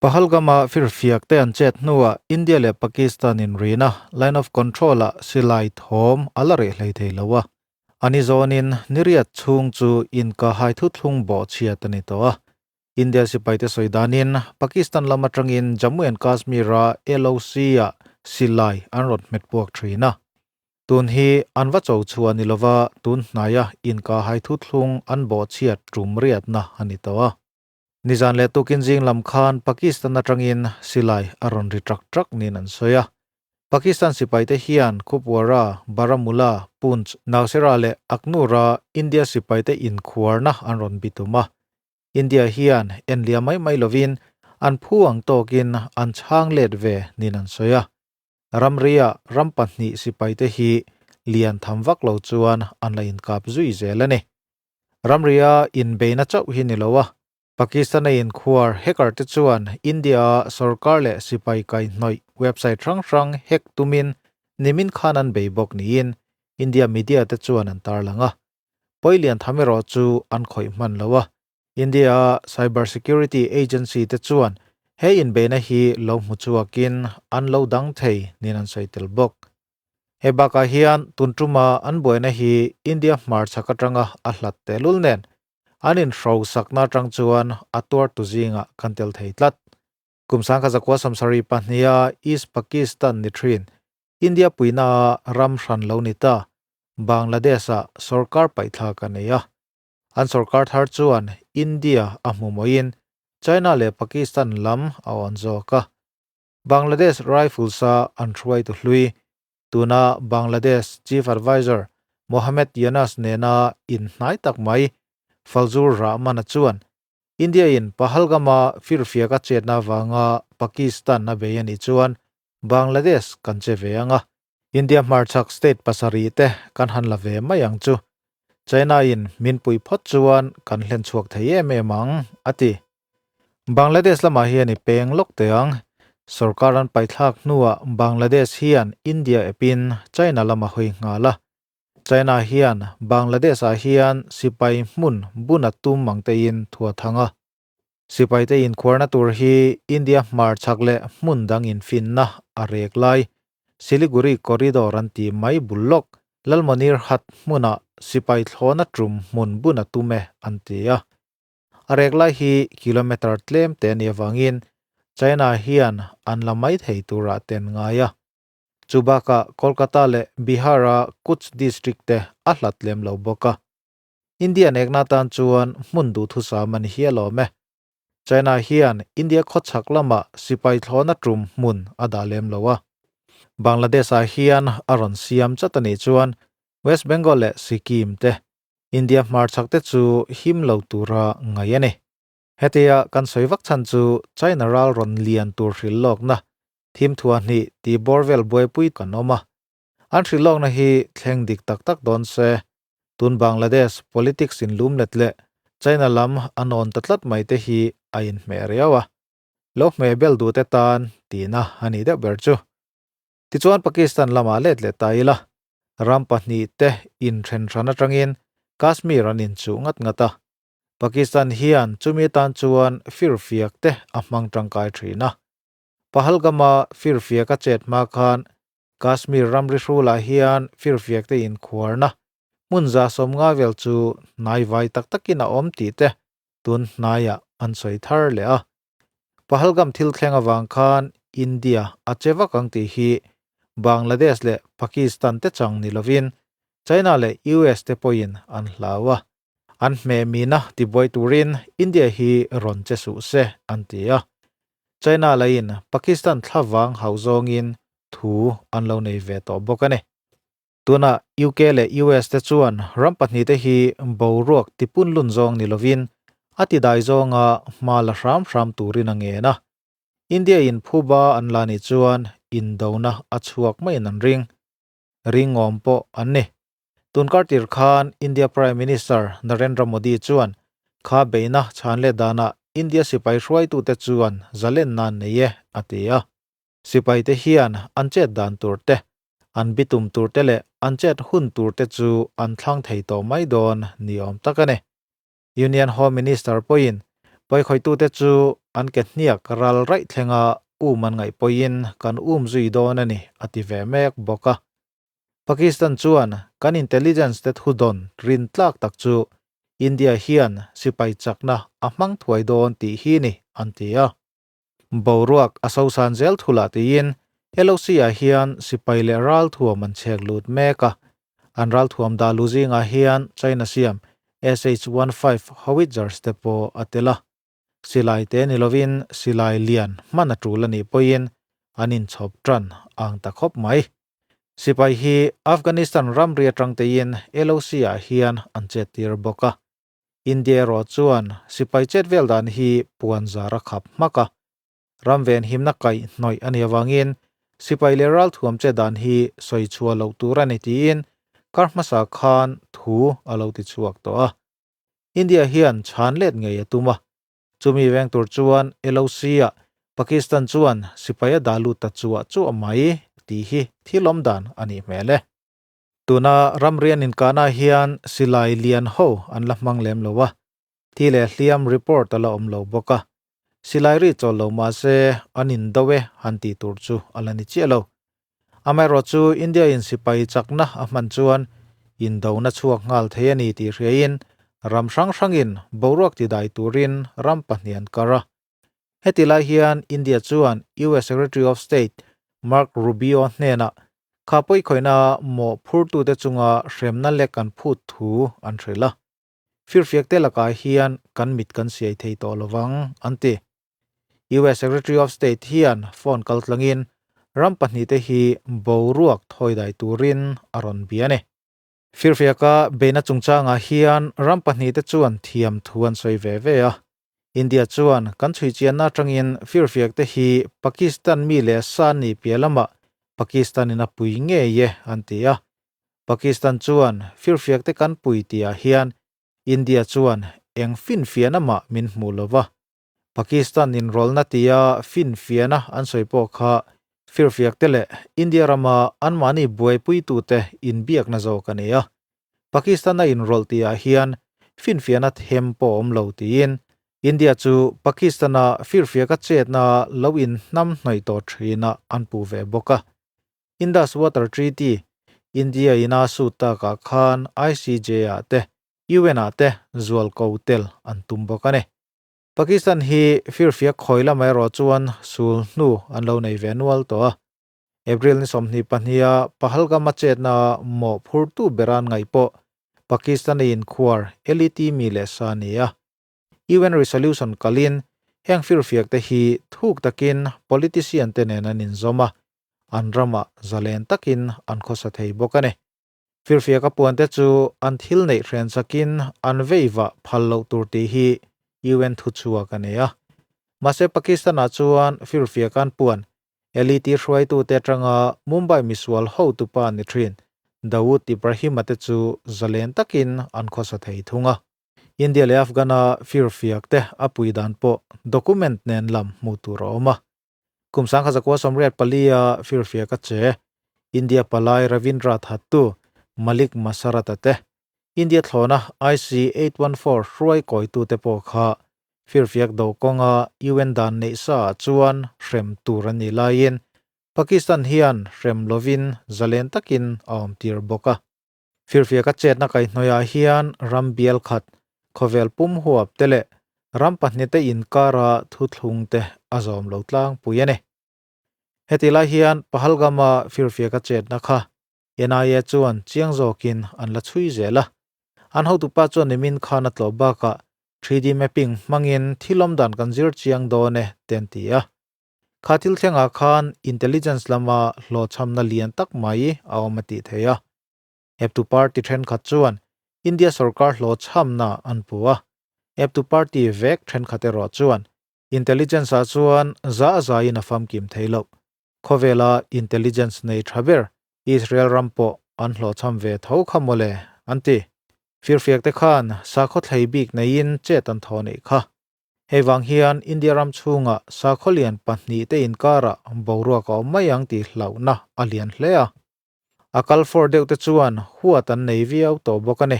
Pahalgam-a firfiak te an chet hnuah India leh Pakistan inrina Line of Control-ah silai thawm a la reh hlei thei lo a. A ni zawnin niriat chhung chu inkahhai thuthlung bawhchhiat a ni tawh a. India sipaite sawi danin Pakistan lam atangin Jammu and Kashmir-a LOC-ah silai an rawn hmet puak thin a. Tun hi an va cho chhuah ni lova tun hnaia inkahhai thuthlung an bawhchhiat tum riatna a ni tawh a. Nizan leh tukin zing lam khan Pakistan atangin silai a rawn ri trak trak niin an sawi a. Pakistan sipaite hian Kupwara, Baramulla, Poonch, Nowshera leh Akhnoor-a India sipaite inkhuarna an rawn bitum a. India hian en liam mai mai lovin an phu ang tawkin an chhang let ve niin an sawi a. Ramria ram pahnih sipaite hi lian tham vak lo chuan an la inkap zui zel a ni. Ramria inbeina chauh hi ni lo a, Pakistan-a inkhuar hacker te chuan India-a sorkar leh sipai kaihhnawih website hrang hrang hack tumin nimin khan an bei bawk niin India media te chuan an tarlang a. Pawi lian tham erawh chu an khawih hman lo a, India-a cyber security agency te chuan he inbeihna hi lo hmu chhuakin an lo dang thei niin an sawi tel bawk. He bakah hian tun tuma an buaina hi India hmarchhak atanga a hlat tehlul nen an inhrosakna atang chuan a tuartu zingah kan tel thei tlat. Kum sangkha zakua sawmsarih pahniha East Pakistan ni thin India puina ram hran lo ni ta Bangladesh-ah sorkar paihthlak a nei a. An sorkar thar chuan India a hmu mawiin China leh Pakistan lam a awn zawk a. Bangladesh Rifles-a an hruaitu hlui, tuna Bangladesh Chief Adviser Mohammed Yunus nena inhnai tak mai Fazlur Rahman-a chuan India-in Pahalgam-a firfiak a chetna avanga Pakistan a bei a nih chuan Bangladesh kan che ve ang a. India hmarchhak state pasarih te kan han la ve mai ang chu. China-in min pui phawt chuan kan hlen chhuak thei em em ang, a ti. Bangladesh lamah hian i peng lawk teh ang. Sorkar an paithlak hnuah Bangladesh hian India epin China lam a hawi nghal a. China hian Bangladesh-ah hian sipai hmun bun a tum ang tein thu a thang a. Sipaite inkhuarna tur hi India hmarchhak leh hmun dang infinna a rek lai, Siliguri Corridor an ti mai bul lawk, Lalmonirhat hmunah sipai thlawna tum hmun bun a tum e an ti a. A rek lai hi kilometre tlem te a nih avangin China hian an la mai thei turah ten ngai a. Chu bakah Kolkata leh Bihar-a Kutch district te a hlat lem lo bawk a. India nekna tan chuan hmun duhthusam a ni hial awm e. China hian India khawchhak lamah sipai thlawna tum hmun a dah lem lo a. Bangladesh-ah hian a rawn siam chat a nih chuan West Bengal leh Sikkim te, India hmarchhak te chu him lo tura ngaih a ni. Hetia kan sawi vak chhan chu China ral rawn lian tur hrilh lawkna thim thuahhnih tih bawr vel buaipui kan awm a. An hrilh lawkna hi thleng dik tak tak dawn se Tun Bangladesh politics in lum let leh China lam a nawn ta tlat mai te hi a inhmeh riau a. Lo hmeh bel duh te tan tihna a nih deuh ber chu. Tichuan Pakistan lamah let leh ta ila, ram pahnih te inthen hran atangin Kashmir an inchuh ngat ngat a. Pakistan hian chumi atan chuan firfiak te a hmang tangkai thin a. Pahalgam-a firfiak a chet hma khan Kashmir ramri hrulah hian firfiakte inkhuarna hmun za sawmnga vel chu hnaivai tak takin a awm tih te tun hnaiah an sawi thar leh a. Pahalgam thil thleng avang khan India a che vak ang tih hi Bangladesh leh Pakistan te chang ni lovin China leh US te pawhin an hlau a. An hmeh mina tibuai turin India hi rawn che suh se an ti a. China lahin Pakistan thlavang hauh zawngin thu an lo nei ve tawh bawk a ni. Tunah UK leh US te chuan ram pahnihte hi boruak tipunlun zawng ni lovin a tidai zawnga hma la hram hram turin a ngen a. India in phuba an la nih chuan indona a chhuak maiin an ring. Ringawm pawh an ni. Tunkar tir khan India Prime Minister Narendra Modi chuan kha beihna chhan leh danah India sipai hruaitute chuan zalenna an nei e, a ti a. Sipaite hian an chet dan tur te, an bitum tur te leh an chet hun tur te chu an thlang thei tawh mai dawn ni awm tak a ni. Union Home Minister pawhin Pawikhawitute chu an ke hniak ral raih thlenga um an ngaih pawhin kan um zui dawn a ni, a ti ve mek bawk a. Pakistan chuan kan intelligence te thu dawn rin tlak tak chu India hian sipai chakna a hmang thuai dawn tih hi ni, an ti a. Boruak a sosan zel thulah tiin LOC-ah hian sipai leh ralthuam an chhek lut mek a. An ralthuam dah lu zingah hian China siam SH-15 howitzers te pawh a tel a. Silai te ni lovin silai lian hman a tul a nih pawhin an inchhawp tan ang ta khawp mai. Sipai hi Afghanistan ramri atang tein LOC-ah hian an chettir bawk a. India erawh chuan sipai chet vel dan hi puan zar a khap hmak a. Ram venhimna kaih hnawih a nih avangin sipai leh ralthuam che dan hi sawi chhuah loh tur a ni tiin kar hmasa khan thu a lo ti chhuak tawh a. India hian chhan let ngei a tum a. Chumi veng tur chuan LOC-ah Pakistan chuan sipai a dah lut ta chuah chuah mai tih hi thil awm dan a nih hmel e. Tuna ramrian inkahna hian silai lian ho an la hmang lem lo a, thi leh hliam report a la awm lo bawk a. Silai ri chawl lo mah se an indo e han tih tur chu a la ni chiah lo. Amaherawhchu India in sipai chakna a hman chuan indona chhuak nghal thei a ni tih hriain ram hrang hrangin boruak tidai turin ram pahnih an kar a. Heti lai hian India chuan US Secretary of State Mark Rubio hnenah kha pawikhawihna mawh phurtute chunga hremna lek an phut thu an hrilh a. Firfiakte lakah hian kan mit kan siai thei tawh lovang, an ti. US Secretary of State hian phone kaltlangin ram pahnihte hi boruak thawidai turin a rawn bia a ni. Firfiaka beihna chungchangah hian ram pahnihte chuan thiam thu an sawi ve ve a. India chuan kan chhuichianna atangin firfiakte hi Pakistan mi leh sa ni piah lamah Pakistan in a pui ngei e an ti a. Pakistan chuan firfiakte kan pui tihah hian India chuan eng finfiahna mah min hmuh lo va. Pakistan inrawlna tia finfiahna an sawi pawh kha firfiakte leh India rama anmahni buaipuitute inbiakna zawk a ni a. Pakistan-a inrawlh tihah hian finfiahna them pawh awm lo tiin India chu Pakistan-a firfiaka chetna lo inhnam hnawih tawh thinah an puh ve bawk a. Indus Water Treaty, India ina sut takah khan ICJ-ah te, UN-ah te zualko tel an tum bawk a ni. Pakistan hi firfiak khawi lamah erawh chuan sul hnu an lo nei ve nual tawh a. April ni 22-a Pahalgam-a chetna mawh phurtu bera an ngaih pawh Pakistan-a inkhuar LET mi leh sa a ni a. UN resolution kalin heng firfiakte hi thuk takin politician te nen an inzawm a, an ramah zalen takin an khawsa thei bawk a ni. Firfiaka puante chu an thil neih hrian chakin an veivah phal loh tur tih hi UN thuchhuak a ni a. Mahse Pakistan-ah chuan firfiaka an puan LET hruaitute atanga Mumbai misual hotupa ni thin Dawood Ibrahim-a te chu zalen takin an khawsa thei thung a. India leh Afghan-a firfiak te a pui dan pawh document nen lam hmuh tur a awm a. Kum 1984-a firfiak a che India palai Ravindra thattu Malik Masarata te, India thlawna IC-814 hruai kawitute pawh kha Firfiak do kawnga UN dan neih sa ah chuan hrem tur a nih laiin Pakistan hian hrem lovin zalen takin a awm tir bawk a. Firfiaka chetna kaihhnawih ah hian ram bial khat, khawvel pum huap te leh ram pahnihte inkara thuthlung te a zawm lo tlangpui a ni. Heti lai hian Pahalgam-a firfiaka chetna kha NIA chuan chiang zawkin an la chhui zel a. An hotupa chuan nimin khan a tlawh bakah 3D mapping hmangin thil awm dan kan zir chiang dawn e te an ti a. Kha thil thlengah khan intelligence lama hlawhchhamna lian tak mai a awm a tih theih a. Eptu party thenkhat chuan India sorkar hlawhchhamna an pu a. Eptu party vek thenkhat erawh chuan intelligence-ah chuan za a zaiin a famkim thei loh. Khawvela intelligence nei tha ber Israel ram pawh an hlawhchham ve tho kha mawle, an ti. Firfiakte khan sakhaw thlei bik neiin chet an thaw neih kha. Hei vang hian India ram chhunga sakhaw lian pahnihte inkarah boruak a awm mai ang tih hlauhna a lian hle a. A kal fawr deuhte chuan huat an nei viau tawh bawk a ni.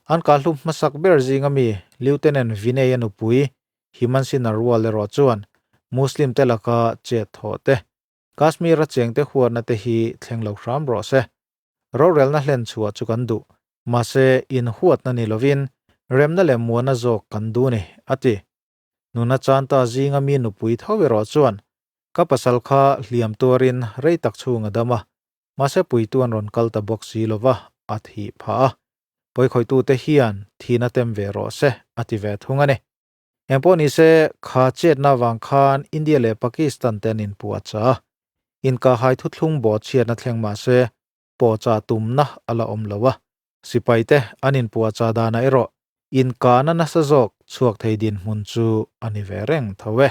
An kahhlum hmasak ber zinga mi Lieutenant Vinay-a nupui. Himanshi Narwal erawh chuan Muslim te laka chet thawh te, Kashmir a chengte huatna te hi thleng lo hram rawh se. Rorelna hlen chhuah chu kan duh, mahse inhuatna ni lovin remna leh muana zawk kan duh ni, a ti. Nuna Chanta zinga mi nupui tho erawh chuan ka pasal kha hliam tuarin rei tak chhung a dam a, mahse puitu an rawn kal ta bawk si lova a thih phah a. Pawikhawitute hian thihna tem ve rawh se, a ti ve thung a ni. Engpawh ni se, kha chetna avang khan India leh Pakistan te an inpuahchah a, inkahhai thuthlung bawhchhiatna thleng mah se, pawhchah tumna a la awm lo a. Sipaite an inpuahchah danah erawh inkahna nasa zawk chhuak thei dinhmun chu a ni ve reng tho e.